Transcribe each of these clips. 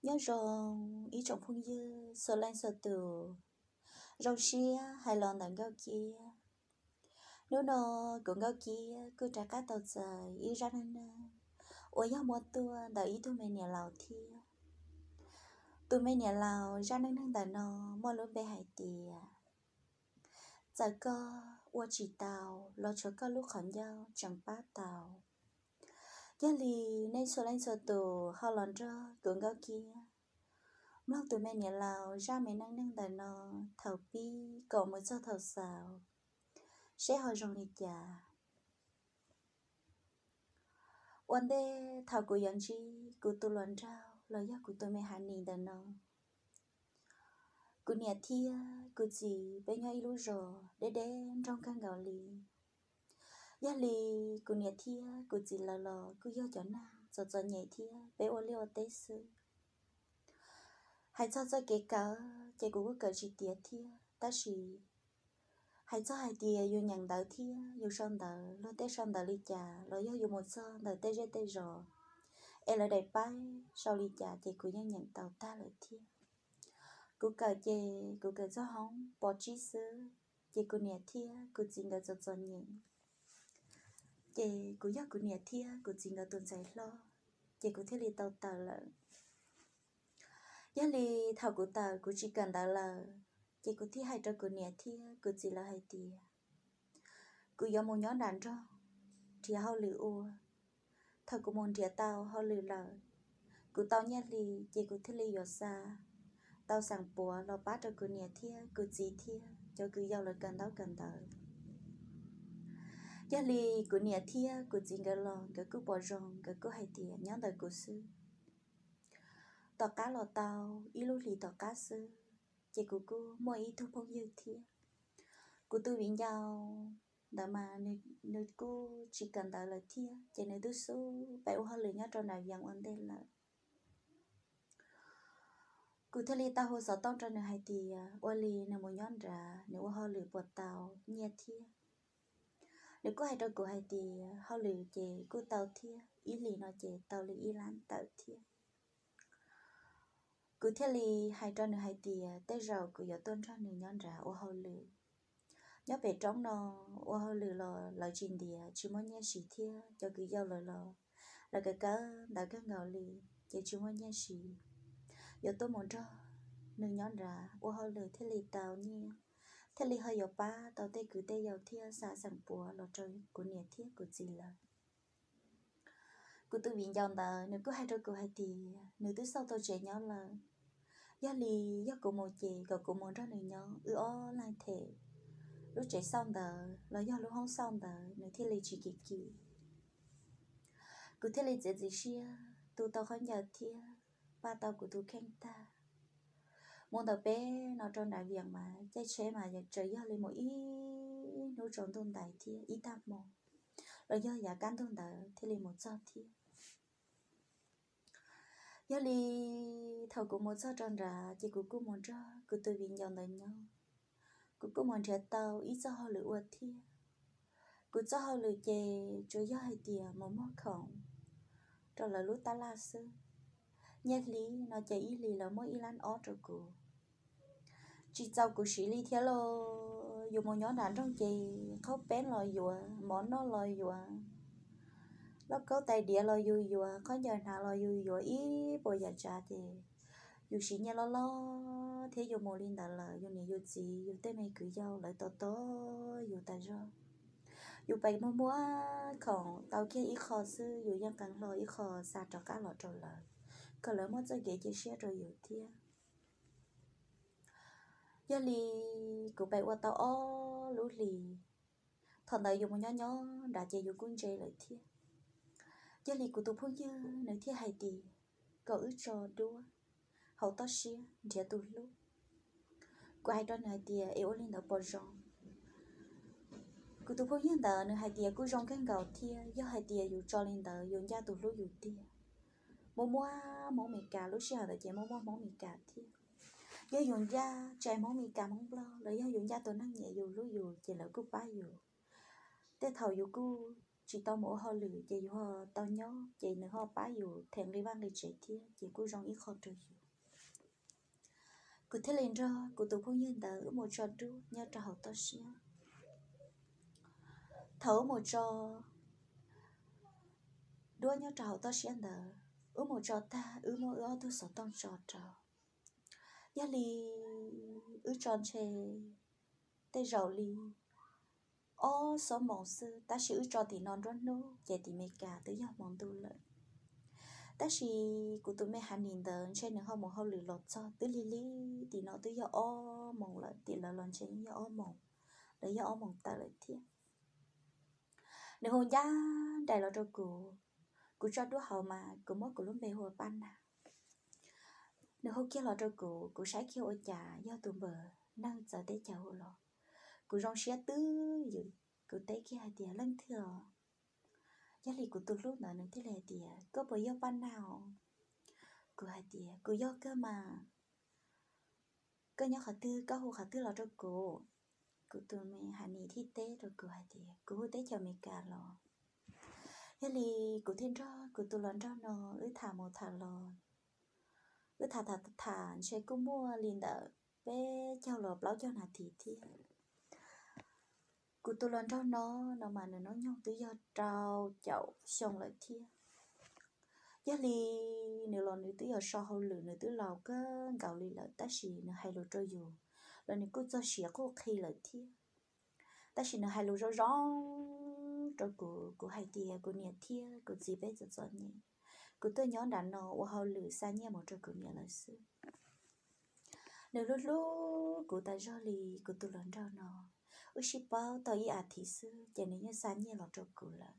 Nyob zoo ib tsoom phooj ywg txhua leej txhua tus, zoo siab hais los ntawm Nkauj Ciab. Hnub no kuv Nkauj Ciab kuj rov qab tau txais ib zaj neej neeg uas yog muaj tuaj ntawm ib tug me niam laus thiab. Tus me niam laus zaj neej neeg ntawm no muaj lub npe hais tias txawm koj ua tsis tau los tshuav koj lub qhov ncauj tseem pab tau. Yog li nej txhua leej txhua tus ho los nrog kuv Nkauj Ciab mloog tus me niam laus zaj me neej neeg ntawm no thaum pib kom mus txog thaum xaus, seb ho zoo li cas. Ua ntej thaum kuv yuav ntsib kuv tus hluas nraug los yog kuv tus me hav nis ntawm no, kuv niam thiab kuv txiv peb nyob ib lub zos deb deb nroog kawg nkaus li. Yog li kuv niam thiab kuv txiv lawv los kuj yog cov neeg txom txom nyem thiab peb ua liaj ua teb xwb. Hais txog txoj kev kawm ces kuv kuj kawm tsis tiav thiab, tab sis hais txog hais tias yus nyeem ntawv thiab yus sau ntawv, luag tej sau ntawv li cas los yog yus mus txog ntawm tej zej tej zos es lawv daim paib sau li cas ces kuv yeej nyeem tau tag lawm thiab. Kuv kawm ces kuv kawm txog hoob pov tsib xwb, ces kuv niam thiab kuv txiv nkawd txom txom nyem, ces kuv yog kuv niam thiab kuv txiv nkawd tus ntxhais hlob, ces kuv thiaj li tau tawm lawm. Yog li thaum kuv tawm kuv tsis kawm ntawv lawm, ces kuv thiaj hais rau kuv niam thiab kuv txiv lawv hais tias kuv yuav mus nyob nram nroog nrhiav hauj lwm ua. Thaum kuv mus nrhiav tau hauj lwm lawm, kuv tau nyiaj hli, ces kuv thiaj li yuav xa tau xeem puav los pab rau kuv niam thiab kuv txiv thiab cov kwv yau lawv kawm ntaub kawm ntawv. Yog li kuv niam thiab kuv txiv nkawd los nkawd kuj pom zoo, nkawd kuj hais tias nyob ntawm kuv xwb. Tom qab los tau ib lub hlis tom qab xwb, ces kuv kuj muaj ib tug phooj ywg thiab. Kuv tus viv ncaus ntawd mas nws kuj tsis kawm ntawv lawm thiab, ces nws twb xub pem ua hauj lwm nyob rau nram Vias ua ntej lawm. Kuv thiaj li tau hu xov tooj rau nws hais tias ua li nws mus nyob nrad nws ua hauj lwm puas tau nyiaj thiab. Nws kuj hais rau kuv hais tias hauj lwm ces kuj tau thiab, ib hlis no ces tau li ib lab tawm thiab. Kuv thiaj li hais rau nws hais tias tej zaum kuv yuav tuaj nrog nws nyob nrad ua hauj lwm. Nyob pem roob no ua hauj lwm los lawv tsis ntiav, tsis muaj nyiaj siv thiab cov kwv yau lawv los lawv kawm kawm ntawv kawg nkaus li, ces tsis muaj nyiaj siv. Yuav tuaj mus nrog nws nyob nrad ua hauj lwm thiaj li tau nyiaj, thiaj li ho yuav pab tau tej kwv tej yau thiab xa xeem puav los rau kuv niam thiab kuv txiv lawv. Kuv tus viv ncaus ntawd nws kuj hais rau kuv hais tias nws twb xauj tau tsev nyob lawm. Yog li yog kuv mus ces kom kuv mus nrog nws nyob, wb ob leeg them lub tsev xauj ntawd los yog lub hoob xauj ntawd, nws thiaj li tsis kim kim. Kuv thiaj li txiav txim siab tu tau khaub ncaws thiab npaj tau kuv tus kheej tag. Mus ntawm peb no rau nram Vias mas caij tsheb mas tseem yog li mus ib hnub tsaus ntuj ntais thiab ib tag hmo, los yog yav kaj ntug ntawd thiaj li mus txog thiab. Yog li thaum kuv mus txog rau nrad ces kuv kuj mus nrog kuv tus viv ncaus ntawd nyob. Kuv kuj mus nrhiav tau ib txoj hauj lwm ua thiab. Kuv txoj hauj lwm ces tsuas yog hais tias mus muag khoom rau lawv lub tab laj xwb. Nyiaj hli no ces ib hlis lawv muab ib lab ob rau kuv. Tsis txaus kuv siv li thiab los yus mus nyob nram nroog ces qhaub peeb los yuav, mov noj los yuav, lauj kaub tais diav los yus yuav, khaub ncaws hnav los yus yuav, ib puas yam tsav ces yus siv nyiaj loj loj thiab yus mus li ntawd lawm yus niam yus txiv yus tej me kwv yau lawv tos tos yus tas zog. Yus pais muag muag khoom tau kiag ib qho xwb yus yeej qee hlo ib qho xa rov qab los rau lawv, kom lawv muaj txoj kev cia siab rau yus thiab. Yog li kuv pais ua tau ob lub hlis, thaum ntawd yus mus nyob nyob nrad ces yus kuj ntse lawm thiab. Yog li kuv tus phooj ywg nws thiaj hais tias kom wb tso duab hauv toj siab nrhiav tus hlub. Kuv hais rau nws hais tias es ua li ntawd puas zoo? Kuv tus phooj ywg ntawd nws hais tias kuj zoo kawg nkaus thiab, yog hais tias yus tso li ntawd yus ncaj tus hlub yus tiag. Muaj muaj Hmoob Mes Kas, lub sij hawm ntawd ces muaj muaj Hmoob Mes Kas thiab. Yog yus ncaj tsis hais Hmoob Mes Kas, Hmoob Nplog los yog yus ncaj tus neeg nyiam yus hlub yus ces lawv kuj pab yus. Tej thaum yus kuj tsis tau mus ua hauj lwm ces yus ho tau nyob ces nws ho pab yus them nqi vaj nqi tsev thiab ces kuj zoo ib qho rau yus. Kuv thiaj li nrog kuv tus phooj ywg ntawd wb mus tso duab nyob rau hauv toj siab. Thaum wb mus tso duab nyob rau hauv toj siab ntawd, wb mus tso tag wb muab wb ob tug xov tooj tso rau. Yog li wb tso ntshe tej zaum li ob xuab moos xwb, tab sis wb tso tim no nruab hnub ces tim Meskas twb yog hmo ntuj lawm. Tab sis kuv tus me Hanis ntawd ntshe nws ho mus hauj lwm los txog twb lig lig, tim no twb yog ob moos lawm, tim lawv los ntshe yeej yog ob moos, lawv yog ob moos tawm lawm thiab. Nws hu ncaj nraim los rau kuv, kuv tso duab hauv mas kuv muab kuv lub npe hu ua Paj Nag. Nws hu kiag los rau kuv, kuv saib kiag ua cas yog tus npawg neeg txawv teb chaws hu los. Kuv zoo siab twb ywm, kuv teb kiag hais tias, Leej twg os? Yog li kuv tus hlub ntawd nws thiaj li hais tias, Koj puas yog Paj Nag os? Kuv hais tias, Kuv yog kawg mas. Koj nyob qhov twg, koj hu qhov twg los rau kuv? Kuv tus me Hanis thiaj teb rau kuv hais tias, Kuv hu teb chaws Amelikas los. Yog li kuv thiaj nrog kuv tus hluas nraug no wb tham mus tham los, wb tham tham tham ntshe kuj muaj li ntawm peb caug los plaub caug nas this thiab. Kuv tus hluas nraug no, no mas nws hnub nyoog twb yog rau caum xyoo lawm thiab. Yog li nws los nws twb yog so hauj lwm, nws twb laus kawg nkaus li lawm, tab sis nws hais lus rau yus los nws kuj txog siav quj qhi lawm thiab. Tab sis nws hais lus zoo zoo rau kuv, kuv hais tias kuv niam thiab kuv txiv peb txom txom nyem, kuv tuaj nyob nram no ua hauj lwm xa nyiaj mus rau kuv niam lawv xwb. Nws hlub hlub kuv tas zog li. Kuv tus hluas nraug no, wb sib paub tau ib as thiv xwb ces nws yeej xa nyiaj los rau kuv lawm.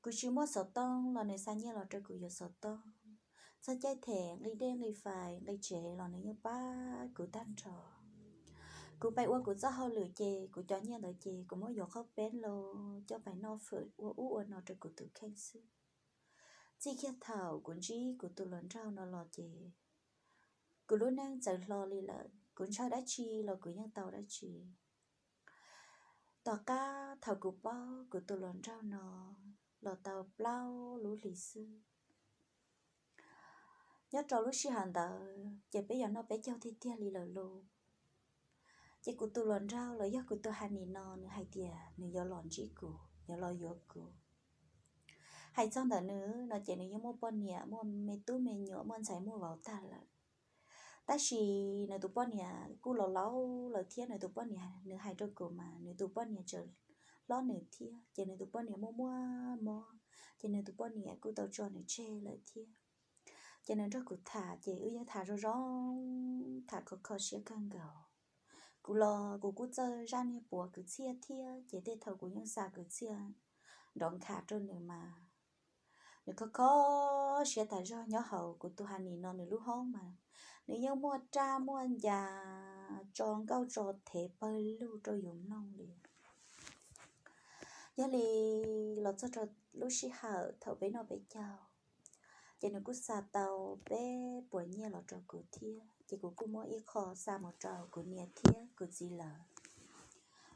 Kuv tsis muaj xov tooj los nws xa nyiaj los rau kuv yuav xov tooj. Txog caij them nqi dej nqi fais nqi tsev los nws yeej pab kuv tag nrho. Kuv pais ua kuv txoj hauj lwm ces kuv cov nyiaj ntawd ces kuv muab yuav qhob peb los coj pais noj fawm ua ub ua no rau kuv tus kheej xwb. Txij kiag thaum kuv ntsib kuv tus hluas nraug no los ces kuv lub neej txawm hlo li lawm, kuv ntshaw dab tsi los kuv yeej tau dab tsi. Tom qab thaum kuv paub kuv tus hluas nraug no los tau plaub lub hlis xwb. Nyob rau lub sij hawm ntawd ces peb yuav noj peb caug tiag tiag li lawm lauj. Ces kuv tus hluas nraug los yog kuv tus Hanis no nws hais tias nws yuav los ntsib kuv, yuav los yuav kuv. Hais txog ntawm nws no ces nws yeej muaj poj niam, muaj me tub me nyuam, muaj ntxhais muaj vauv tag lawm. Tab sis nws tus poj niam kuj los laus lawm thiab, nws tus poj niam nws hais rau kuv mas nws tus poj niam tseem hlob nws thiab, ces nws tus poj niam muaj muaj mob, ces nws tus poj niam kuj tau tso nws tseg lawm thiab. Ces nws nrog kuv tham ces wb yeej tham zoo zoo, tham kho kho siab kawg nkaus. Kuv los kuv kuj txawj zaj niag puav kwv txhiaj thiab, ces tej thaum kuv yeej xa kwv txhiaj nrov nkhav rau nws mas nws kho kho siab tas zog. Nyob hauv kuv tus Hanis no nws lub hoob mas nws yeej muaj raj muaj ncas tso nkauj tso thev pawg lug rau yus mloog li. Yog li los txog rau lub sij hawm thaum peb noj peb caug, ces nws kuj xa tau peb puas nyiaj los rau kuv thiab, ces kuv kuj muab ib qho xa mus rau kuv niam thiab kuv txiv lawv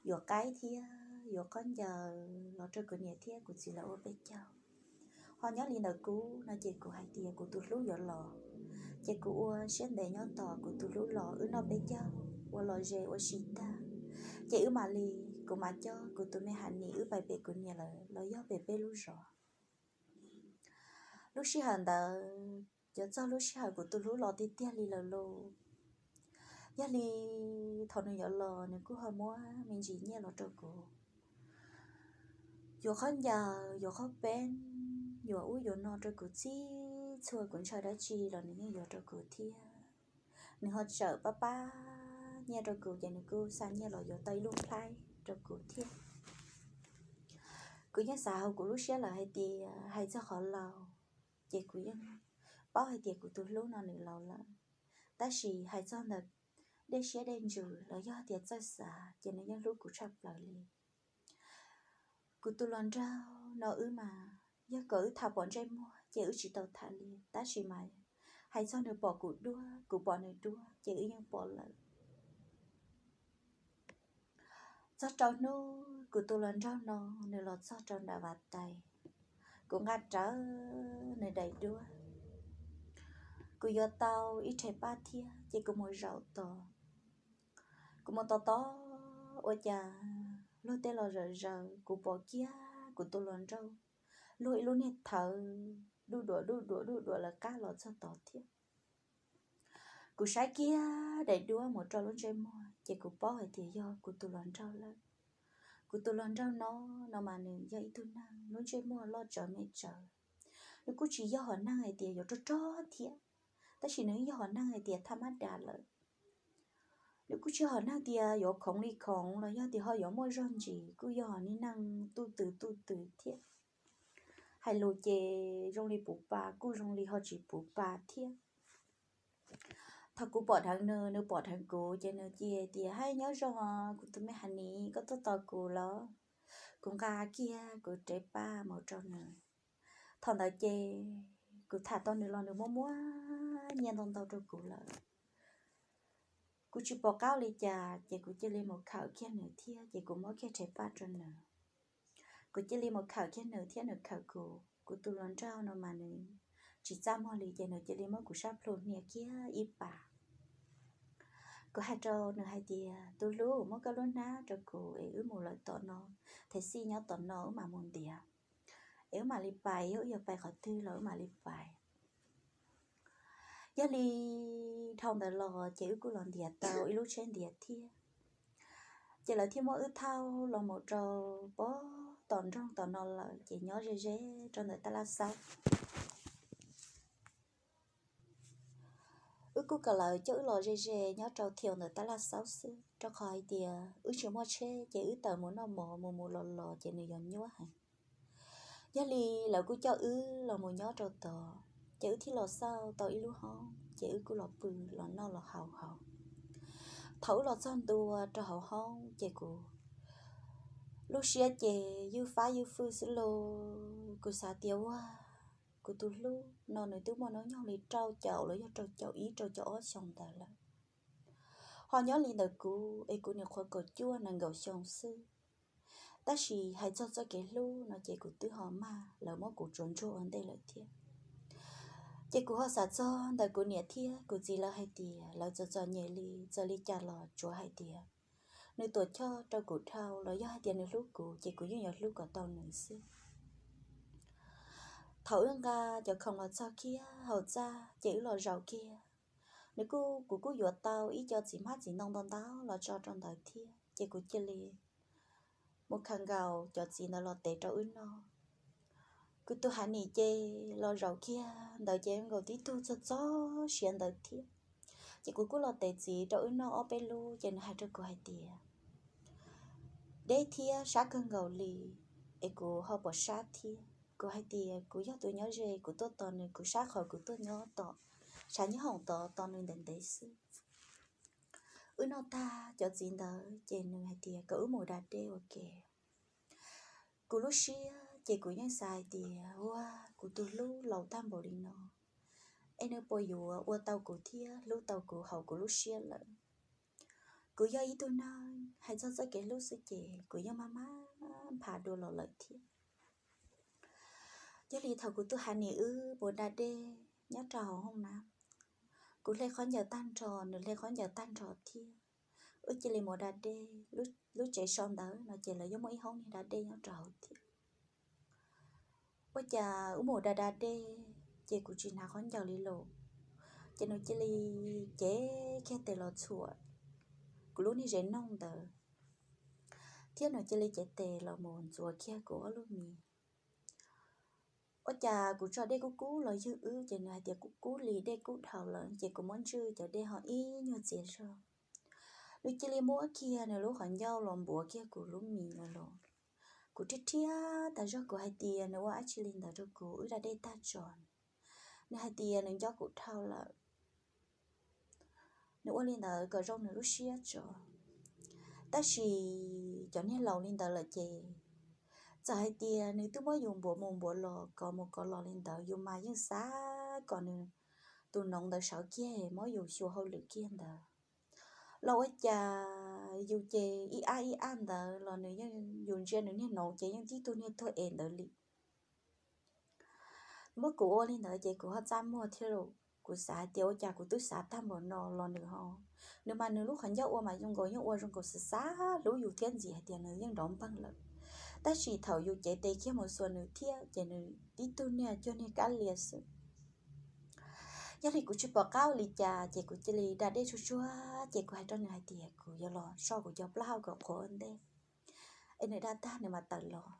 yuav qaib thiab yuav khaub ncaws los rau kuv niam thiab kuv txiv lawv ua peb caug. Ho nyob li ntawm kuv no ces kuv hais tias kuv tus hlub yuav los, ces kuv ua siab ntev nyob tos kuv tus hlub los wb noj peb caug ua los ze ua si tag, ces wb mam li, kuv mam coj kuv tus me Hanis wb pais pem kuv niam lawv los yog pem peb lub zos. Lub sij hawm ntawd yuav txog lub sij hawm kuv tus hlub los tiag tiag li lawm lauj. Yog li thaum nws yuav los nws kuj ho muab me ntsis nyiaj los rau kuv, yuav khaub ncaws, yuav qhob peeb, yuav ub yuav no rau kuv txhij txhua, kuv ntshaw dab tsi los nws yeej yuav rau kuv thiab. Nws ho tsawm pab pab nyiaj rau kuv ces nws kuj xa nyiaj los yuav tau ib lub nplhaib rau kuv thiab. Kuv yeej xav hauv kuv lub siab lawm hais tias hais txog qhov laus, ces kuv yeej paub hais tias kuv tus hlub no nws laus lawm, tab sis hais txog ntawm dej siab dej ntsws los yog tias txawj xav ces nws yeej hlub kuv tshaj plaws li. Kuv tus hluas nraug no wb mas, yog kom wb tham pom ntsej muag ces wb tsis tau tham li, tab sis mas hais txog nws pom kuv duab, kuv pom nws duab ces wb yeej pom lawm. Txog rau hnub kuv tus hluas nraug no, nws los txog rau nram vaj tais, kuv nqa rawv nws daim duab. Kuv yuav tau ib rhe paj thiab ces kuv mus zaum tos. Kuv mus tos tos, ua cas luag tej los zawm zaws, kuv pom kiag kuv tus hluas nraug luag ib lub niag thawv duj duam duj duam duj duam lawv qab los txog tod thiab. Kuv saib kiag daim duab mus rau lub ntsej muag ces kuv paub hais tias yog kuv tus hluas nraug lawm. Kuv tus hluas nraug no, no mas nws yog ib tug neeg lub ntsej muag loj tsawv me tsawv. Nws kuj tsis yog hom neeg hais tias yuav rog rog thiab, tab sis nws yog hom neeg hais tias thaj mab das lawm. Nws kuj tsis yog hom neeg tias yuav khoov li khoov los yog tias ho yuav muaj zog ntsis, kuj yog hom neeg tuj twm tuj twm thiab. Hais lus ces zoo li puv pa kuj zoo li ho tsis puv pa thiab. Thaum kuv pom dheev nws, nws pom dheev kuv ces nws cia tias, hais nyob zoo kuv tus me hav nis, koj tuaj tos kuv los? Kuv nqa kiag kuv rhe paj mus rau nws. Thaum ntawd ces kuv tham tau nws los nws muab muab nyiaj ntau ntau rau kuv lawm. Kuv tsis pom qab li cas ces kuv cia li mus khawm kiag nws thiab ces kuv muab kiag rhe paj rau nws. Kuv cia li mus khawm kiag nws thiab nws khawm kuv. Kuv tus hluas nraug no mas nws tsis txaj muag li ces nws cia li muab kuv sab plhu hnia kiag ib pas. Kuv hais rau nws hais tias, tus hlub, muab koj lub hnab rau kuv es wb mus lawm tom no, thej xij nyob tom no wb mam mus ntiav, es wb mam li pais, yog wb yuav pais qhov twg los wb mam li pais. Yog li dhau ntawd los ces wb kuj los ntiav tau ib lub tsheb ntiav thiab. Ces lawv thiaj muab wb thauj los mus rau pem tom nroog tom no lawm ces nyob ze ze rau ntawm Tab Laj Xaub. Wb kuj kom lawv coj wb los ze ze nyob rau thiau ntawm Tab Laj Xaub xwb, rau qhov hais tias wb tsis muaj tsheb ces wb tawm mus noj mov mus mus los los ces nws yuav nyuaj heev. Yog li lawv kuj coj wb los mus nyob rau tod, ces wb thiaj los xauj tau ib lub hoob ces wb kuj los pw los noj los haus haus. Thaum wb los txog ntua rau hauv hoob ces kuv lub siab ces ywj fab ywj fwj xwb lauj. Kuv xav tias ua kuv tus hlub no nws twb muaj hnub nyoog li rau caum los yog rau caum ib rau caum ob xyoo ntawd lawm. Ho nyob li ntawm kuv es kuv nyuam qhuav kaum cuaj nees nkaum xyoo xwb. Tab sis hais txog txoj kev hlub no ces kuv twb ho mag lawv muab kuv tsuav ntsuag ua ntej lawm thiab. Ces kuv ho xav txog ntawm kuv niam thiab kuv txiv lawv hais tias lawv txom txom nyem li txawm li cas los tsuav hais tias nws tuam choj rau kuv dhau los yog hais tias nws hlub kuv ces kuv yeej yuav hlub kom tau nws xwb. Thaum wb nqa cov khoom los txog kiag hauv txaj ces wb los zaum kiag. Nws kuj, kuv kuj yuav tau ib co txiv hmab txiv ntoo ntau ntau los tso rau ntawd thiab ces kuv cia li mus khaws nkaus cov txiv ntawd los tev rau wb noj. Kuv tus hav nim ces los zaum kiag ntawd ces nkaus tib tug txog txog siav ntawd thiab. Ces kuv kuj los tev txiv rau wb noj ob peb lub ces nws hais rau kuv hais tias, deb thiab sab kawg nkaus li, es kuv ho pom sab thiab. Kuv hais tias kuv yog tus nyob ze, kuv tuaj tos nws, kuv sab qhov kuv tuaj nyob tom tshav nyob hoom tod tos nws ntev ntev xwb. Wb noj tag cov txiv ntawd ces nws hais tias kom wb mus da dej ua ke. Kuv lub siab ces kuv yeej xav hais tias ua kuv tus hlub laus tag npaum li no es nws puas yuav ua tau kuv thiab hlub tau kuv hauv kuv lub siab lawm. Kuv yog ib tug neeg hais txog txoj kev hlub xwb ces kuv yeej maj maj nphav dua los lawm thiab. Yog li thaum kuv tus hav nim wb mus da dej nyob rau hauv hooj na, kuv hle khaub ncaws tag nrho, nws hle khaub ncaws tag nrho thiab. Wb cia li mus da dej, lub tsev so ntawd no ces lawv yeej muaj ib hoob niag da dej nyob rau hauv thiab. Ua cas wb mus da da dej ces kuv tsis hnav khaub ncaws li los, ces nws cia li cev kiag tes los txhuam kuv lub niag zes noog ntawd, thiab nws cia li cev tes los mus ntxuav kiag kuv ob lub mis. Ua cas kuv tso dej kub kub los ywg wb ces nws hais tias kub kub li dej kub dhau lawm ces kuv muab ntswj cov dej ho ib nyuag txias zog. Nws cia li muab kiag nws lub qhov ncauj los npuav kiag kuv lub mis lawm los. Kuv rhiab rhiab tas zog, kuv hais tias nws ua dab tsi li ntawd rau kuv, wb da dej tag tso. Nws hais tias nws nco kuv dhau lawm, nws ua li ntawd kom zoo nws lub siab tso. Tab sis cov niag laus li ntawd lawm ces txawm hais tias nws twb muab yus npuav mus npuav los kov mus kov los li ntawd, yus mas yeej xav kom nws tus noov ntawd sawv kiag muab yus xyuas hauj lwm kiag ntawd. los ua cas yus ces ib ab ib ab ntawd los nws yeej, yus ntsia nws niag noov ces yeej tib tug niag tuag es ntawd li. Muab kuv ua li ntawd ces kuv ho txaj muag thiab lauj. Kuv xav hais tias ua cas kuv twb xav tag npaum no los nws ho, nws mas nws lub qhov ncauj ua mas zoo nkaus yeej ua zoo nkaus xav xav hlub yus thiab ntxiv hais tias nws yeej nrov npeeg lawm. Tab sis thaum yus cev tes kiag mus xuas nws thiab ces nws tib tug niag cuag niag kab lias xwb. Yog li kuv tsis pom qab ua li cas ces kuv cia li da dej tsuag tsuag ces kuv hais rau nws hais tias kuv yuav los so kuv cov plaub hau kom qhuav ua ntej, es nws da tag nws mam tawm los.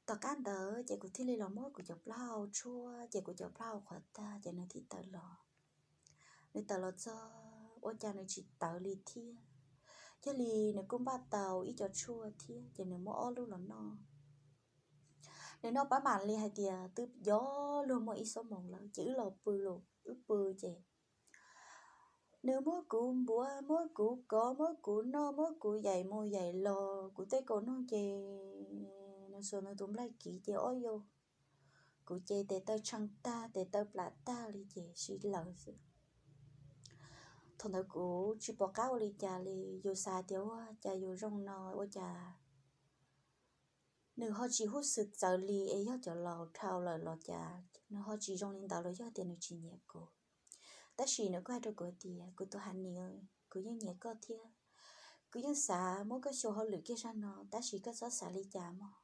Tom qab ntawd ces kuv thiaj li los muab kuv cov plaub hau tshuab ces kuv cov plaub hau qhuav tag ces nws thiaj tawm los. Nws tawm los txog ua cas nws tsis tawv li thiab. Yog li nws kuj npaj tau ib co tshuaj thiab ces nws muab ob lub los noj. Nws noj pab mam li hais tias twb yog luag muaj ib xuab moos lawm ces wb los pw los wb pw ces nws muab kuv npuav, muab kuv kov, muab kuv noj, muab kuv yaim mus yaim los kuv tej kaus noog ces nws xuas nws tus nplaig kiv ces ob yau kuv ces tes taw tshee tag, tes taw plam tag li ces sib laws xwb. Thaum ntawd kuv tsis pom qab ua li cas li, yus xav tias ua cas yus zoo no ua cas nws ho tsis huj xwm txawv li, es yog cov laus dhau lawm los cas nws ho tsis zoo li ntawd los yog tias nws tsis nyiam kuv. Tab sis nws kuj hais rau kuv tias kuv tus Hav Nis, kuv yeej nyiam koj thiab kuv yeej xav muab koj xyuas hauj lwm kiag zaj no tab sis koj txhob xav li cas mog.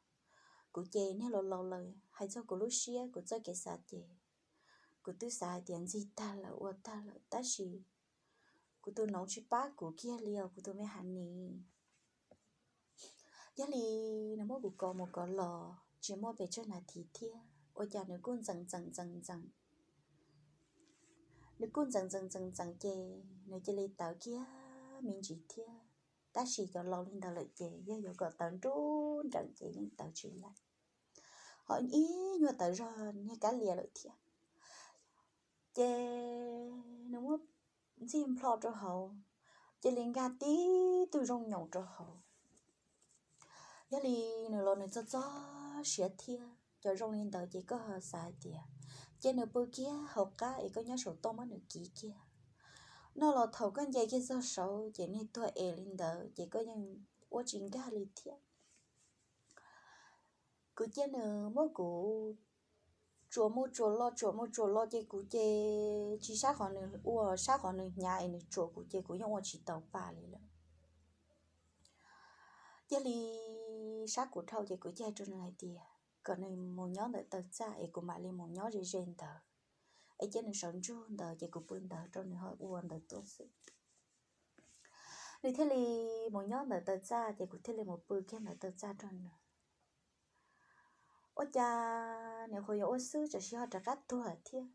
Kuv ces niag laus laus lawm, hais txog kuv lub siab kuv txoj kev xav ces kuv twb xav hais tias ntxig tag lawm ua tag lawm tab sis kuv tus noov tsis pab kuv kiag li os kuv tus me Hav Nis. Yog li nws muab kuv kov mus kov los tsis muaj pes tsawg nas this thiab ua cas nws kuj ntxeem ntxeem ntxeem ntxeem. Nws kuj ntxeem ntxeem ntxeem ntxeem ces nws cia li tawv kiag me ntsis thiab. Tab sis cov laus li ntawd lawm ces yog yuav kom tawv nruj nreem ces yeej tawv tsis lawm, ho ib nyuag tawv zog niag kab lias lawm thiab. Ces nws muab ntxig nplho rau hauv, cia li nkag tib tug zoo nyoos rau hauv. Yog li nws los nws txog txog siav thiab, cov zoo li ntawd ces koj xav hais tias cia nws pw kiag hauv qab es koj nyob saum toj muab nws kiv kiag. No los thaum koj nce kiag txog saud ces niag tuag es li ntawd ces koj yeej ua tsis nkag li thiab. Kuv cia nws muab kuv tsuas mus tsuas los tsuas mus tsuas los ces kuv ces tsis sab qhov nws ua, sab qhov nws hnyav es nws tsuas kuv ces kuv yeej ua tsis tau pa li lawm. Cia li sab kuv dhau ces kuv cia rau nws hais tias kom nws mus nyob ntawm taw txaj es kuv mam li mus nyob ze ze ntawd, es cia nws sawv ntsug ntawd ces kuv pw ntawd rau nws ho ua ntawd tuaj xwb. Nws thiaj li mus nyob ntawm taw txaj ces kuv thiaj li mus pw kiag ntawm taw txaj rau nws. Ua cas nws qhuav yuav ua xwb tsam sis ho rov qab tuag thiab,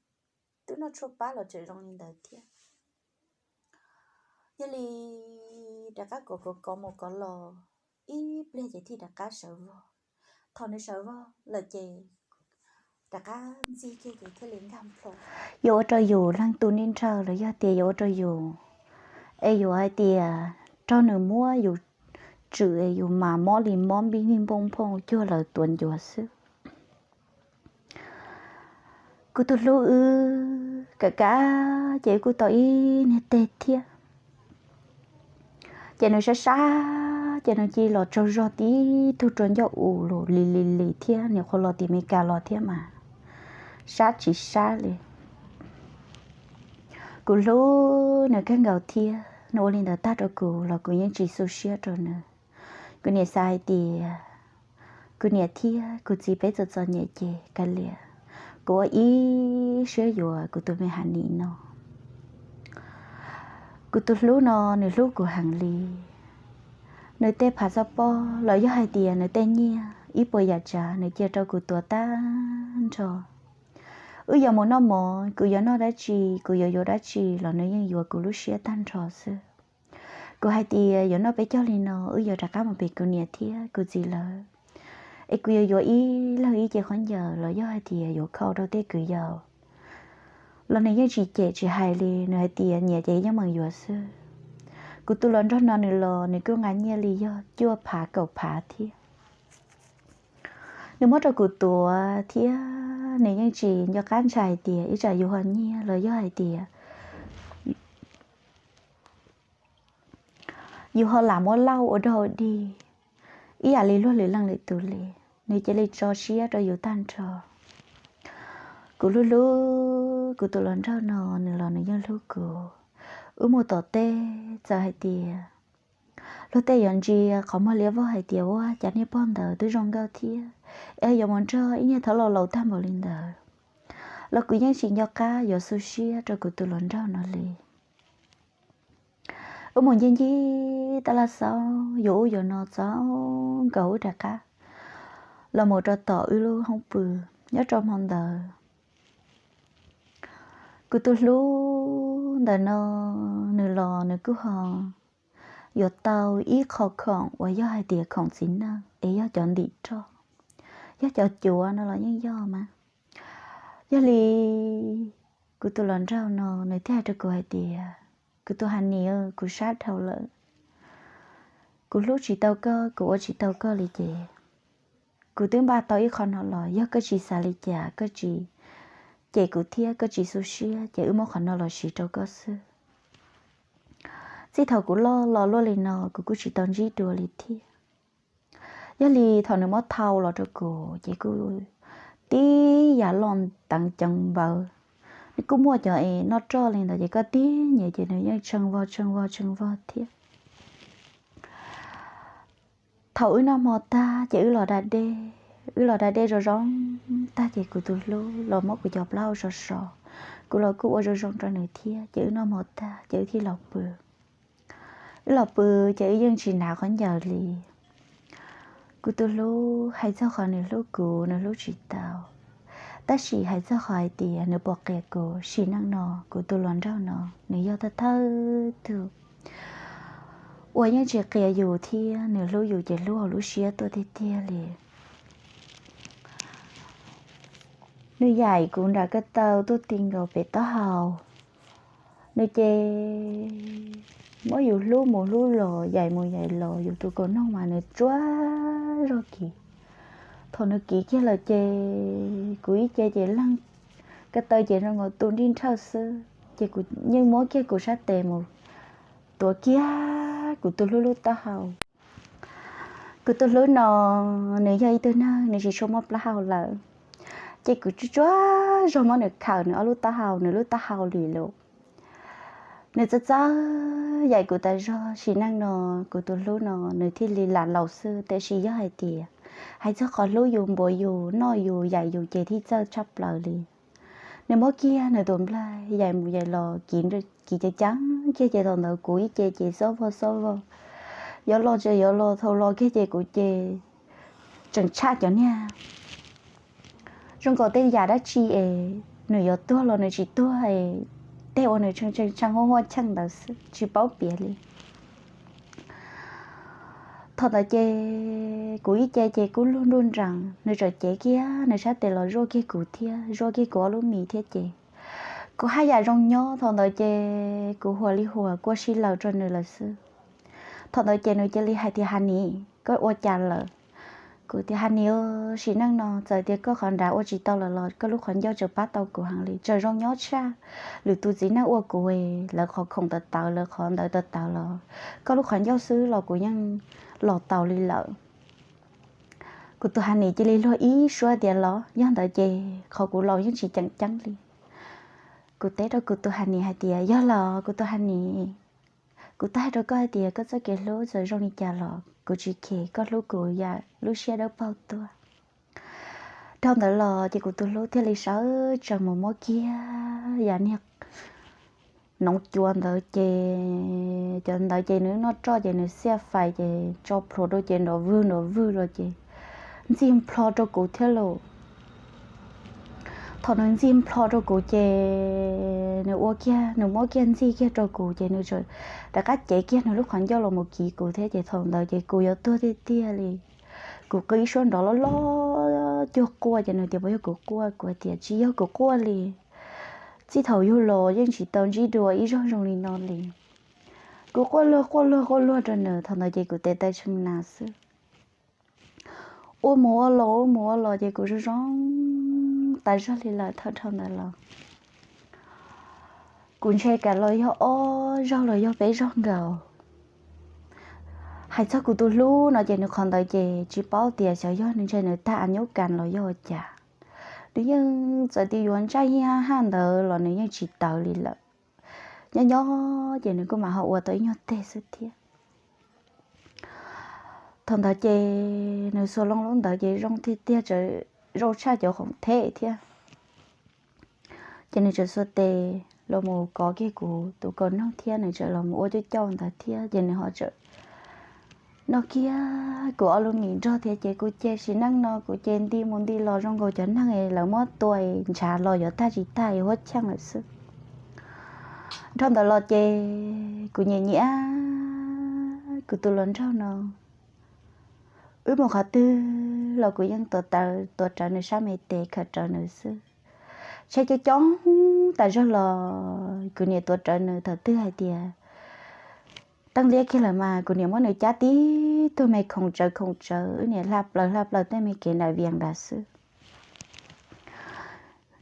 twb noj tshuaj pab los tseem zoo li ntawd thiab. Yog li rov qab kov kov kov mus kov los ib pliag ces thiaj rov qab sawv vog. Thaum nws sawv vog lawm ces rov qab ntxig kiag ces thiaj li nkag nplho. Yuav ua rau yus leej tub nij nraug los yog tias yuav ua rau yus, es yuav hais tias raug nws muab yus tswm es yus mas mob li mob npij nij npoj nphooj cuag lawv tuav ncuav xwb. Kuv tus hlub wb kam kab ces wb kuj tau ib niag teg thiab. Ces nws sab sab ces nws cia li los tsaug zog tib tug rau ncauj u lus li li li thiab, nws qhuav los tim Meskas los thiab mas sab tsis sab li. Kuv hlub nws kawg nkaus thiab, nws ua li ntawd tag rau kuv los kuv yeej tsis xu siab rau nws. Kuv niam xav hais tias kuv niam thiab kuv txiv peb txom txom nyem ces kav liam, kuv ua ib siab yuav kuv tus me Hav Nis no. Kuv tus hlub no nws hlub kuv heev li. Nws tej phav xab pob los yog hais tias nws tej nyiaj ib puas yam tsav nws cia rau kuv tuav tag nrho. Wb yuav mus noj mov, kuv yuav noj dab tsi, kuv yuav yuav dab tsi los nws yeej yuav kuv lub siab tag nrho xwb. Kuv hais tias yuav noj peb caug li no wb yuav rov qab mus pem kuv niam thiab kuv txiv lawv, es kuv yuav yuav ib leeg ib ce khaub ncaws los yog hais tias yuav khau rau tej kwv yau los nws yeej tsis cem tsis hais li, nws hais tias nyiam ces yeej meem yuav xwb. Kuv tus hluas nraug no nws los nws kuj nqa nyiaj li yog cuaj phav kaum phav thiab. Nws muab rau kuv tuav thiab nws yeej tsis nco qab ntshai hais tias ib tsam yus ho nyiag los yog hais tias yus ho lam muab lauj ua dog ua dig ib yam li luag lwm leej lwm tus li. Nws cia li tso siab rau yus tag nrho. Kuv hlub hlub kuv tus hluas nraug no, nws los nws yeej hlub kuv. Wb mus tom teb, txawm hais tias luag tej yuav ntsia qhov muag liab vog hais tias ua cas niag pog ntawd twb zoo nkauj thiab, es yuav mus nrog ib niag thab laus laus tag npaum li ntawd los kuv yeej tsis nco qab yuav xu siab rau kuv tus hluas nraug no li. Wb mus ncig ncig tab laj xauj yuav ub yuav no txaus nkaus wb rov qab los mus rau tom wb lub hoob pw. Nyob rau hmo ntawd, kuv tus hlub ntawm no, nws los nws kuj ho yuav tau ib qho khoom uas yog hais tias khoom txiv neej es yog cov ntim roj, yog cov cuav no los yeej yog mas. Yog li kuv tus hluas nraug no nws thiaj hais rau kuv hais tias, kuv tus Hanis, kuv sab dhau lawm, kuv hlub tsis tau koj, kuv ua tsis tau koj li ces kuv twb npaj tau ib qho no los yog koj tsis xav li cas, koj tsis cem kuv thiab koj tsis xu siab ces wb muab qhov no los siv rau koj xwb. Txij thaum kuv loj los luaj li no kuv kuj tsis tau ntsib dua li thiab. Yog li thaum nws muab thau los rau kuv ces kuj tib yam loj teev ceev npaws. Nws kuj muaj cov es noj roj li ntawd ces koj tib nyem ces nws yeej tsheej vog tsheej vog tsheej vog thiab. Thaum wb noj hmo tag ces wb los da dej, wb los da dej zoo zoo tag ces kuv tus hlub los muab kuv cov plaub hau so so, kuv los kuj ua zoo zoo rau nws thiab ces wb noj hmo tag ces wb thiaj los pw. Wb los pw ces wb yeej tsis hnav khaub ncaws li. Kuv tus hlub hais txog qhov nws hlub kuv nws hlub tsis tau, tab sis hais txog qhov hais tias nws puas qias kuv, sim neej no kuv tus hluas nraug no nws yog thawj thawj tug uas yeej tsis qias yus thiab nws hlub yus ces hlub hauv lub siab tuaj tiag tiag li. Nws yaim kuv nram ko taw tuaj ti nkaus pem taub hau. Nws ces muab yus hlub mus hlub los, yaim mus yaim los, yus tus kaus noog mas nws tsuag zog kiag. Thaum nws kiv kiag lawm ces kuv ib ce ces leeg ko taw ces zoo nkaus tu nrij nrhawj xwb ces kuv yeej muab kiag kuv sab tes mus tuav kiag kuv tus hlub lub taub hau. Kuv tus hlub no nws yog ib tug neeg nws tsis tshua muaj plaub hau lawm, ces kuv tsuag tsuag zog muab nws khawm nws ob lub taub hau, nws lub taub hau lwm lawm. Nws txawj txawj yaim kuv tas zog, sim neej no kuv tus hlub no nws thiaj li lam laus xwb, tiam sis yog hais tias hais txog qhov hlub yus, npuav yus, noj yus, yaim yus ces thiaj txawj tshaj plaws li. Nws muab kiag nws tus nplaig yaim mus yaim los, kiv ceev ceev kiag ces thaum ntawd kuv ib ce ces xob vog xob vog, yuav los ces yuav los, thaum los kiag ces kuv ces tseem tshaj cov niag zoo nkaus tej yam dab tsi es nws yuav tuag los nws tsis tuag es tej uas nws tshee tshee tshee huaj huaj cheej ntawd xwb, tsis paub piav li. Thaum ntawd ces kuv ib ce ces kuj luag nruj nrees, nws tseem cev kiag nws sab tes los zuaj kiag kuv thiab zuaj kiag kuv ob lub mis thiab ces kuv haj yam zoo nyob. Thaum ntawd ces kuv huas li huas kua si lawm rau nws lawm xwb. Thaum ntawd ces nws cia li hais tias, Hanis, koj ua cas lawm? Kuv tias, Hanis, sim neej no txawm tias koj qhov nrad ua tsis tau lawm los koj lub qhov ncauj tseem pab tau kuv heev li, tseem zoo nyob tshaj lwm tus txiv neej ua kuv, lawv qhov khoom tawv tawv, lawv qhov ntawd tawv tawv los koj lub qhov ncauj xwb los kuv yeej los tau li lawm. Kuv tus Hanis cia li luag ib suab tias, Los yog ntawd ces qhov kuv laus yeej tsis ceem ceeb li. Kuv teb rau kuv tus Hanis hais tias, Yog los kuv tus Hanis, kuv tau hais rau koj hais tias koj txoj kev hlub txawm zoo li cas los kuv tsis khes, koj hlub kuv yam lub siab dawb paug tuaj. Dhau ntawd los ces kuv tus hlub thiaj li sawv tsees mus muab kiag yam niag noov cua ntawd ces cov ntawd ces nws noj roj ces nws xiaj fais ces tso plhuav rau ces nrov vwg nrov vwg rau ces ntxig nplho rau kuv thiab lauj. Thaum nws ntxig nplho rau kuv ces nws ua kiag, nws muab kiag ntxig kiag rau kuv ces nws rov qab cev kiag nws lub qhov ncauj los mus kiv kuv thiab ces thaum ntawd ces kuv yuav tuag tiag tiag li. Kuv qw ib suab nrov loj loj cuag quaj ces nws tias, Puas yog kuv quaj? Kuv tias, Tsis yog kuv quaj li. Txij thaum yug los yeej tsis tau ntsib dua ib zaug zoo li no li. Kuv quaj luag quaj luag quaj luag rau nws, thaum ntawd ces kuv tes taw tshee nas xwb. Ua mus ua los ua mus ua los ces kuv zoo zoo tas zog li lawm. Thaum dhau ntawd los kuv ntshe kam los yog ob zaug los yog peb zaug nkaus. Hais txog kuv tus hlub no ces nws qhov ntawd ces tsis paub tias xyov yog nws ntshe nws tag a nyuj kas los yog ua cas, nws yeej txawm tias yuav ntsaj yij haj ntawd los nws yeej tsis tawv li lawm. Nyob nyob ces nws kuj mam ho ua tau ib nyuag teg xwb thiab. Thaum ntawd ces nws xuas loo lub ntawd ces zoo tiag tiag, zoo tshaj cov khoom theb thiab. Ces nws txawm xuas tes los mus kov kiag kuv tus kaus noog thiab nws txawm los mus ua cauj cauj ntawd thiab ces nws ho txawm noj kiag kuv ob lub mis nrog thiab ces kuv ces sim neej no kuv ces nti mus nti los zoo nkaus cov neeg lawv muab tua ntshav los yuav tag tsis tag huab cheej lawm xwb. Dhau ntawd los ces kuv nyiam nyiam kuv tus hluas nraug no, wb mus qhov twg los kuv yeej tuav rawv nws sab me tes khaws rawv nws xwb. Tsheb coob coob tas zog los kuv niam tuav rawv nws, thaum twg hais tias teeb liab kiag lawm mas kuv niam muab nws cab tib tug me khoom tsawv khoom tsawv, wb niam hla plaws hla plaws tej me kev nram vias nrad xwb.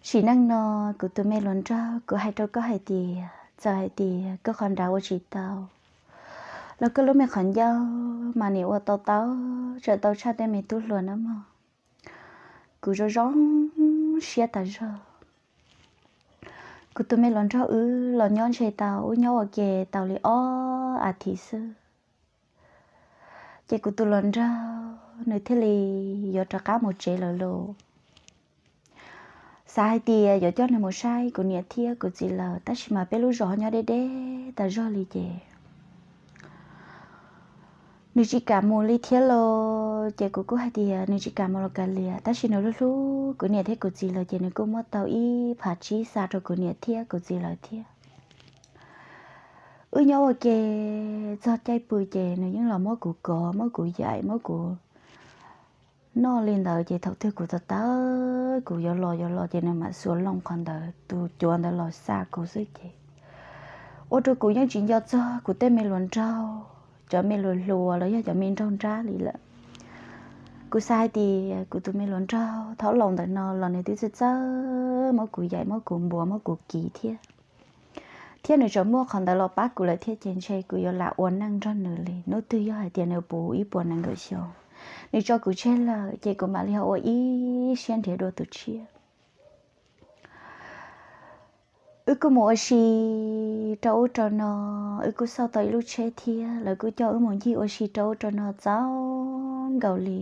Sim neej no kuv tus me hluas nraug, kuv hais rau koj hais tias txawm hais tias koj qhov nrad ua tsis tau los koj lub me qhov ncauj mas niam ua tau tau, tseem tau tshaj tej me tub hluas na mog. Kuv zoo zoo siab tas zog. Kuv tus me hluas nraug wb los nyob ntshe tau, wb nyob ua ke tau li ob as thiv xwb ces kuv tus hluas nraug nws thiaj li yuav rov qab mus tsev lawm lauj. Xav hais tias yuav coj nws mus saib kuv niam thiab kuv txiv lawm, tab sis mas peb lub zos nyob deb deb tas zog li ces nws tsis kam mus li thiab lauj. Ces kuv kuj hais tias nws tsis kam mus los kav liam, tab sis nws hlub hlub kuv niam thiab kuv txiv lawm ces nws kuj muab tau ib phav tsib xa rau kuv niam thiab kuv txiv lawm thiab. Wb nyob ua ke txog caij pw ces nws yeej los muab kuv kov, muab kuv yaim, muab kuv noj li ntawd ces thaum twg kuv txawm tawv kuv yuav los yuav los ces nws mam xuas loo qhov ntawd tus cuav ntawd los xa kuv xwb ces ua rau kuv yeej tsis nco txog kuv tej me hluas nraug, cov me hluas hluas los yog cov me nraug nrab li lawm. Kuv xav hais tias kuv tus me hluas nraug thaum laus ntawm no los nws twb txawj txawj muab kuv yaim, muab kuv npuav, muab kuv kiv thiab. Thiab nws tseem muaj qhov ntawd los pab kuv lawm thiab ces ntshe kuv yuav lam ua neej nrog nws li. Hnub twg yog hais tias nws puv ib puas nees nkaum xyoo, nws tso kuv tseg lawm ces kuv mam li ho ua ib siab nrhiav dua tus tshiab. Wb kuj mus ua si rau ub rau no, wb kuj xauj tau ib lub tsheb thiab, lawv kuj coj wb mus ncig ua si rau ub rau no txaus nkaus li.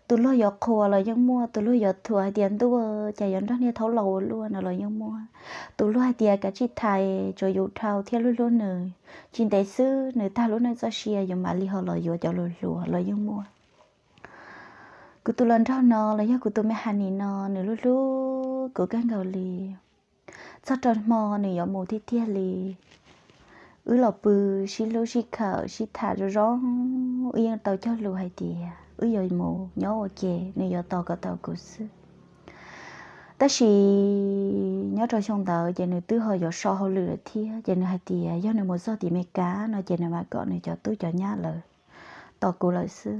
Tus luag yuav qhuas los yeej muaj, tus luag yuav thuam hais tias ntuj cas yuav nrog niag thaub laus ua luaj no los yeej muaj, tus luag hais tias kav tsij thais tsuas yus dhau thiab hlub hlub nws, tsis ntev xwb nws tag lub neej txoj sia yus mam li ho los yuav cov hluas hluas los yeej muaj. Kuv tus hluas nraug no los yog kuv tus me hais nim no nws hlub hlub kuv kawg nkaus li. Txog rau hmo nws yuav mus tiag tiag li. Wb los pw sib hlub sib khawm sib tham zoo zoo, wb yeej tau cog lus hais tias wb yuav mus nyob ua ke, nws yuav tos kom tau kuv xwb. Tab sis nyob rau xyoo ntawd ces nws twb ho yuav so hauj lwm lawm thiab, ces nws hais tias yog nws mus txog tim Meskas no ces nws mam kom nws cov tub cov nyab lawv tos kuv lawm xwb.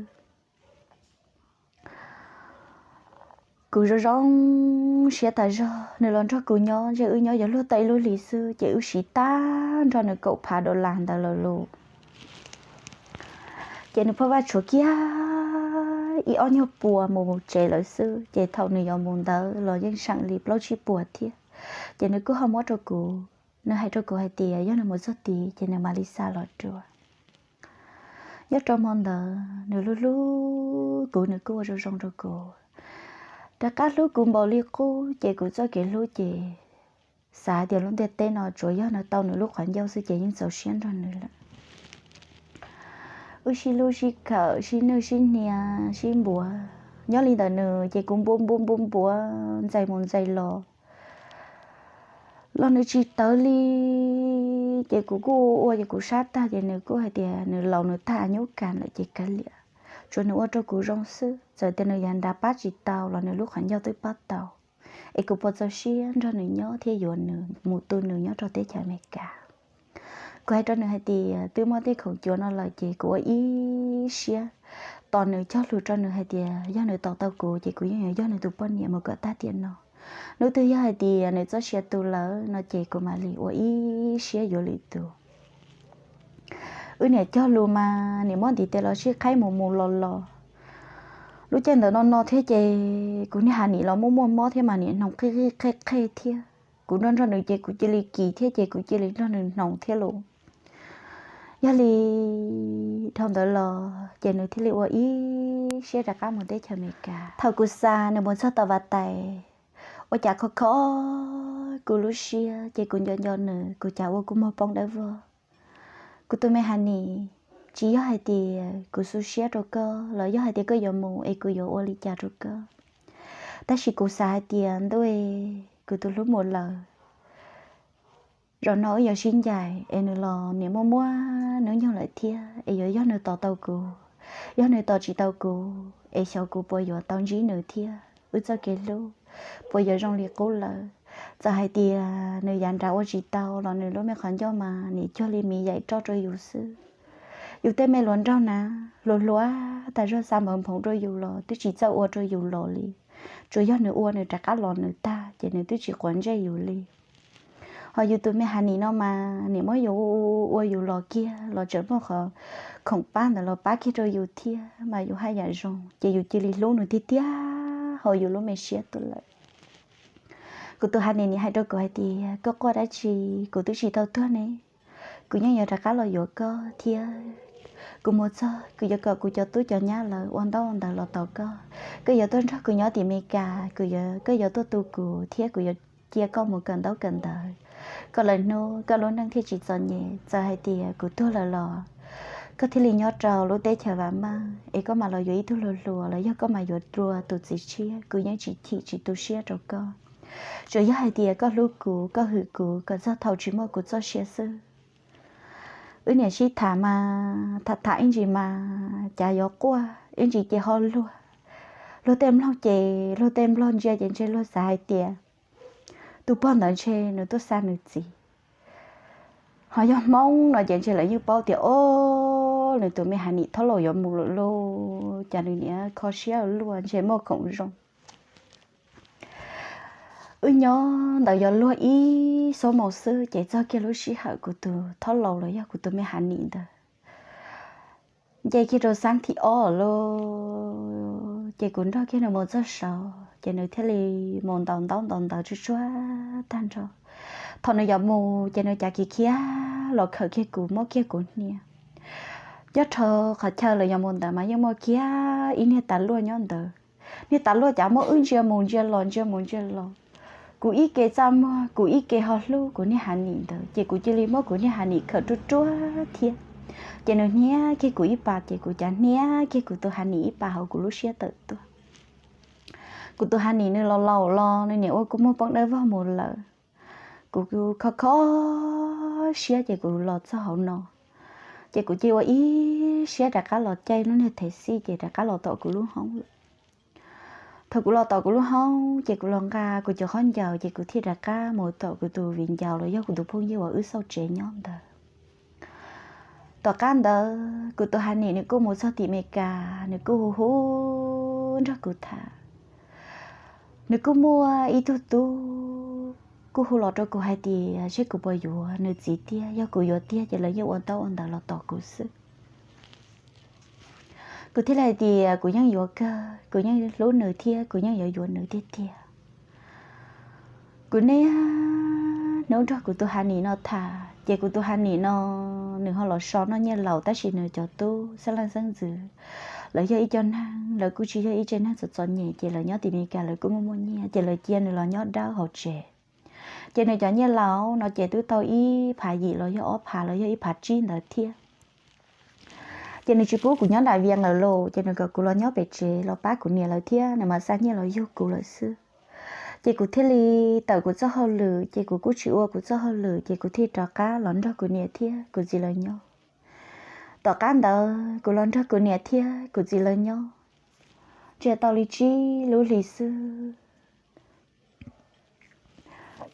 Kuv zoo zoo siab tas zog, nws los nrog kuv nyob, ntshe wb nyob yuav luag tau ib lub hlis xwb ces wb siv tag nrho nws kaum phav dollar ntawd lawm lauj. Ces nws phoj vaj tshuav kiag ib ob nyuag pua mus tsev lawm xwb, ces thaum nws yuav mus ntawd los yeej seem li plaub tsib puas thiab. Ces nws kuj ho muab rau kuv, nws hais rau kuv hais tias yog nws mus txog tid ces nws mam li xa los dua. Nyob rau hmo ntawd nws hlub hlub kuv, nws kuj ua zoo zoo rau kuv, rov qab hlub kuv npaum li qub, ces kuv txoj kev hlub ces xav tias lub ntiaj teb no tsuas yog nws tau nws lub qhov ncauj xwb ces yeej txaus siab nrog nws lawm. Wb sib hlub sib khawm sib nwj sib hnia sib npuav, nyob li ntawm nws ces kuv npuav npuav npuav npuav ntxais mus ntxais los los nws tsis tawv li. Ces kuv kuj ua ces kuv sab tag ces nws kuj hais tias nws laus nws tag nyuj kas lawm ces kav liam, tsuas nws ua rau kuv zoo xwb, txawm tias nws yav nrad pab tsis tau los nws lub qhov ncauj twb pab tau. Es kuv puas txaus siab nrog nws nyob thiab yuav nws mus tu nws nyob rau teb chaws Amelikas? Kuv hais rau nws hais tias twb muaj tej khoom cuav no lawm ces kuv ua ib siab tos nws, cog lus rau nws hais tias yog nws tos tau kuv ces kuv yeej yuav yog nws tus poj niam mus kom tag tiam no. Hnub twg yog hais tias nws txoj sia tu lawm no ces kuv mam li ua ib siab yuav lwm tus. Wb niam cog lus mas niam muab ntiv tes los sib qhaib mus mus los los. Lub caij ntawd no no thiab ces kuv niag Hanis los muaj muaj mob thiab mas niam hnoos qhij qhij qhej qhej thiab. Kuv nrog nrog nws ces kuv cia li kis thiab ces kuv cia li nrog nws hnoos thiab lauj. Yog li dhau ntawd los ces nws thiaj li ua ib siab rov qab mus teb chaws Amelikas. Thaum kuv xa nws mus txog tom Vaj Tais, ua cas kho kho kuv lub siab ces kuv nco nco nws, kuv cas ua kuv muag poob dawb vog. Kuv tus me Hanis, tsis yog hais tias kuv xu siab rau koj los yog hais tias koj yuav mus es kuv yuav ua li cas rau koj, tab sis kuv xav hais tias ntuj, kuv tus hlub mus lawm, zaum no wb yuav sib ncaim es nws los niam muaj muaj hnub nyoog lawm thiab es yuav yog nws tos tau kuv, yog nws tos tsis tau kuv es xyov kuv puas yuav tau ntsib nws thiab wb txoj kev hlub puas yuav zoo li qub lawm. Txawm hais tias nws yav nrad ua tsis tau los nws lub me qhov ncauj mas niam cuag li miv yaim roj rau yus xwb. Yus tej me hluas nraug na, hluas hluas tas zog xa npawv nphoov rau yus los twb tsis txawj ua rau yus los li. Tsuas yog nws ua nws rov qab los nws tag ces nws twb tsis quav ntsej yus li. Ho yus tus me Hanis no mas niam muab yus ua yus los kiag los tseem muaj qhov khoom pab ntawd los pab kiag rau yus thiab mas yus haj yam zoo ces yus cia li hlub nws tiag tiag hauv yus lub me siab tuaj lawm. Kuv tus Hanis nim hais rau kuv hais tias koj quaj dab tsi, kuv twb tsis tau tuag ne. Kuv yeej yuav rov qab los yuav koj thiab. Kuv mus txog kuv yuav kom kuv cov tub cov nyab lawv ua ntaub ua ntawv los tos koj. Koj yuav tuaj nrog kuv nyob tim Amelikas, kuv yuav, koj yuav tuaj tu kuv thiab kuv yuav cia koj mus kawm ntaub kawm ntawv, kom lawm hnub koj lub neej thiaj tsis txom nyem. Txawm hais tias kuv tuag lawm los koj thiaj li nyob rau lub teb chaws vam meej es koj mam los yuav ib tug hluas hluas los yog koj mam yuav dua tus txiv tshiab, kuv yeej tsis chim tsis tu siab rau koj. Tsuas yog hais tias koj hlub kuv, koj hwm kuv kom txog thaum tsis muaj kuv txoj sia xwb. Wb niam sib tham mas tham tham ib ntsis mas cas yuav quaj ib ntsis ces ho luag. Luag tej mloog ces luag tej nplog ntsia ces ntshe luag xav hais tias tus pog ntawd ntshe nws tuaj xa nws txiv. Ho yog Hmoob no ces ntshe lawv yeej paub tias o, nws tus me Hanis thaub laus yuav mus lawm lauj, cas nws niam kho siab luaj, ntshe muaj khoom zoo. Wb nyob ntawd yuav luag ib xuab moos xwb ces txog kiag lub sij hawm kuv tus thaub laus los yog kuv tus me Hanis ntawd nce kiag rau xab thib ob lauj, ces kuv nrog kiag nws mus txog saud ces nws thiaj li mus ntaus ntaub ntaus ntawv tsuag tsuag tag nrho. Thaum nws yuav mus ces nws cav kiv khiav los khawm kiag kuv, muab kiag kuv hnia. Nyob rau qhov chaw lawv yuav mus ntawd mas yeej muaj kiag ib niag tas luaj nyob ntawd. Niag tas luaj cav muab wb ntsia mus ntsia los ntsia mus ntsia los. Kuv ib ke txaj muag, kuv ib ke ho hlub kuv niag Hanis ntawd ces kuv cia li muab kuv niag Hanis khawm ruaj ruaj thiab. Ces nws hnia kiag kuv ib pas ces kuv cav hnia kiag kuv tus Hanis ib pas hauv kuv lub siab tawm tuaj. Kuv tus Hanis nws los laus los nws niam ua kuv muag poob dawb vog mus lawm. Kuv kho kho siab ces kuv los txog hauv no, ces kuv cia ua ib siab rov qab los caij lub niag thev xij ces rov qab los tom kuv lub hoob lawm. Thaum kuv los tom kuv lub hoob ces kuv los nqa kuv cov khaub ncaws ces kuv thiaj rov qab mus tom kuv tus viv ncaus los yog kuv tus phooj ywg uas wb xauj tsev nyob ntawd. Tom qab ntawd kuv tus Hanis nws kuj mus txog tim Amelikas, nws kuj hu hu nrog kuv tham. Nws kuj muaj ib tug tub kuj hu los rau kuv hais tias seb kuv puas yuav nws txiv tiag, yog kuv yuav tiag ces lawv yeej ua ntaub ua ntawv los tos kuv xwb. Kuv thiaj li hais tias kuv yeej yuav kawg, kuv yeej hlub nws thiab kuv yeej yuav yuav nws tiag tiag. Kuv niaj hnub nrog kuv tus Hanis no tham, ces kuv tus Hanis no nws ho los so noj nyiaj laus, tab sis nws cov tub xeeb leej xeeb ntxwv, lawv yog ib co neeg, lawv kuj tsis yog ib tsev neeg txom txom nyem, ces lawv nyob tim Amelikas lawv kuj muaj muaj nyiaj, ces lawv cia nws los nyob dawb hauv tsev. Ces nws cov nyiaj laus no ces twb tau ib phav yim los yog ob phav los yog ib phav tsib ntawd thiab. Ces nws tsis pub kuv nyob nram Vias lawm lauj, ces nws kom kuv los nyob pem tsev los pab kuv niam lawv thiab, nws mam xa nyiaj los yug kuv lawm xwb. Ces kuv thiaj li tawm kuv txoj hauj lwm, ces kuv kuj tsis ua kuv txoj hauj lwm, ces kuv thiaj rov qab los nrog kuv niam thiab kuv txiv lawv nyob. Tom qab ntawd kuv los nrog kuv niam thiab kuv txiv lawv nyob, ntshe tau li tsib lub hlis xwb.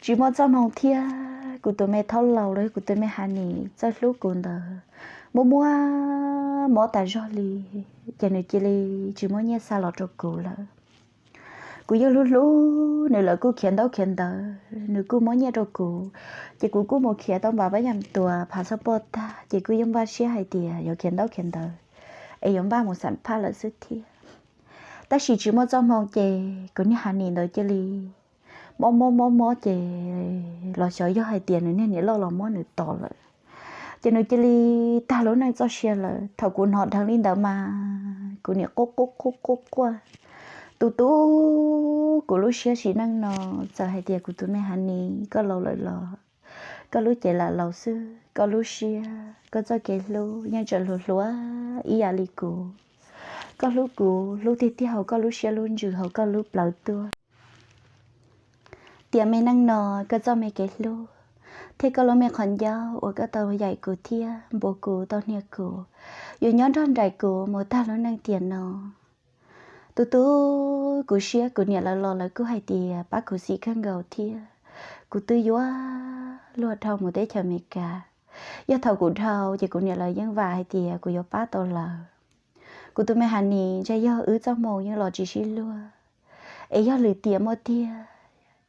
Tsis muaj txoj hmoo thiab, kuv tus me thaub laus los yog kuv tus me Hanis txawj hlub kuv ntawd muaj muaj mob tas zog li, ces nws cia li tsis muaj nyiaj xa los rau kuv lawm. kuv yeej hlub hlub nws lawm, kuj khiav ntaub khiav ntawv, nws kuj muab nyiaj rau kuv. Ces kuv kuj mus khiav tau npav pab yam tuas phav xab poj tag, ces kuj yeej npaj siab hais tias yuav khiav ntaub khiav ntawv es yuav npaj mus xam phaj lawm xwb thiab. Tab sis tsis muaj txoj hmoo ces kuv niag Hanis ntawd cia li mob mob mob mob ces los xyov yog hais tias nws niag niam loj los muab nws tom lawm. Ces nws cia li tag lub neej txoj sia lawm. Thaum kuv hnov dheev li ntawd mas kuv niam quaj quaj quaj quaj quaj. Tus tub, kuv lub siab sim neej no, txawm hais tias kuv tus me Hanis koj laus lawm los koj lub cev lam laus xwb, koj lub siab, koj txoj kev hlub yeej tseem hluas hluas ib yam li kuv. Koj hlub kuv, hlub tiag tiag hauv koj lub siab lub ntsws, hauv koj lub plawv tuaj. Tiam me neej no, koj txoj me kev hlub thiab koj lub me qhov ncauj uas koj tau yaim kuv thiab npuav kuv tau hnia kuv, yuav nyob nrog nraim kuv mus tag lub neej tiam no. Tus tub, kuv siab kuv niam lawv los lawv kuj hais tias pab kuv xim kawg nkaus thiab. Kuv twb yuav luag dhau mus teb chaws Amelikas. Yog thaum kuv dhau ces kuv niam lawv yeej vam hais tias kuv yuav pab tau lawv. Kuv tus me Hanis, ntshe yog wb txoj hmoo yeej los tsis sib luag, es yog lwm tiam muaj tiag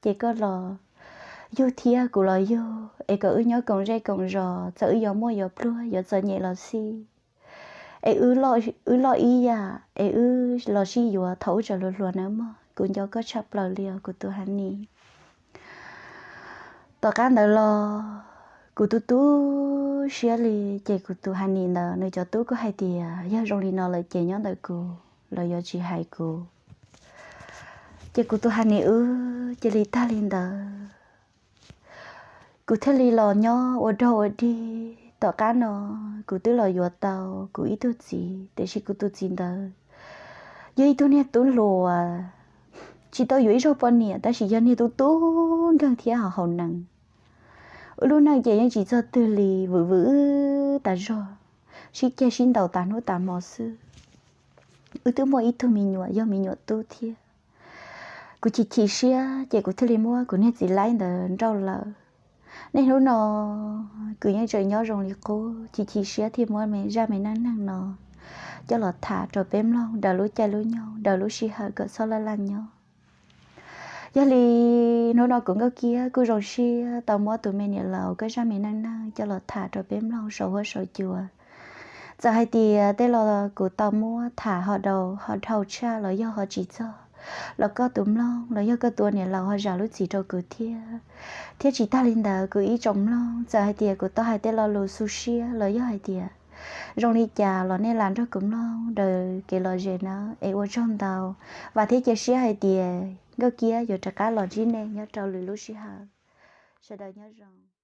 ces koj los yug thiab kuv los yug, es kom wb nyob koom zej koom zos, txawm wb yuav muaj yuav pluag yuav txom nyem los xij, es wb loj ib yam, es wb los sib yuav thaum wb tseem hluas hluas nawb mog. Kuv nco koj tshaj plaws li os kuv tus Hanis. Tom qab ntawd los kuv tu tu siab li, ces kuv tus Hanis ntawd nws cov tub kuj hais tias yog zoo li no lawm ces nyob ntawm kuv, lawv yuav tsis hais kuv. Ces kuv tus Hanis wb cia li tag li ntawd. Kuv thiaj li los nyob ua dog ua dig. Tom qab no kuv twb los yuav tau kuv ib tug txiv, tiam sis kuv tus txiv ntawd yog ib tug niag tub hluas, tsis tau yuav ib zaug poj niam, tab sis yog niag tub tub nkeeg thiab ho haus nees. Wb lub neej ces yeej tsis txog twg li, vwm vwm wb tas zog, sib ceg sib ntaus tas hnub tas hmo xwb. Wb twb muaj ib tug me nyuam yog me nyuam tub thiab. Kuv chim chim siab ces kuv thiaj li muab kuv niag txiv laib ntawd nrauj lawm. Niaj hnub no kuv yeej tseem nyob zoo li qub, chim chim siab thiaj muab zaj me neej neeg no coj los tham rau peb mloog daws lub caij lub nyoog daws lub sij hawm kom txhob laj laj nyob. Yog li hnub no kuv Nkauj Kiab kuj zoo siab tau muab tus me niam laus koj zaj me neej neeg coj los tham rau peb mloog saum huab saum cua. Txawm hais tias tej los kuv tau muab tham ho dhau ho dhau tshaj los yog ho tsis txog, los koj tus mloog los yog koj tus niam laus ho zam lub txim rau kuv thiab. Thiab tsis tag li ntawd, kuv ib tsoom mloog, txawm hais tias kuv tau hais tej lo lus xu siab los yog hais tias zoo li cas los nej lam nrog kuv mloog daws kev lom zem nawb. Es ua tsaug ntau, vam thiab cia siab hais tias Nkauj Kiab yuav rov qab los ntsib nej nyob rau lwm lub sij hawm. Sawv daws nyob zoo.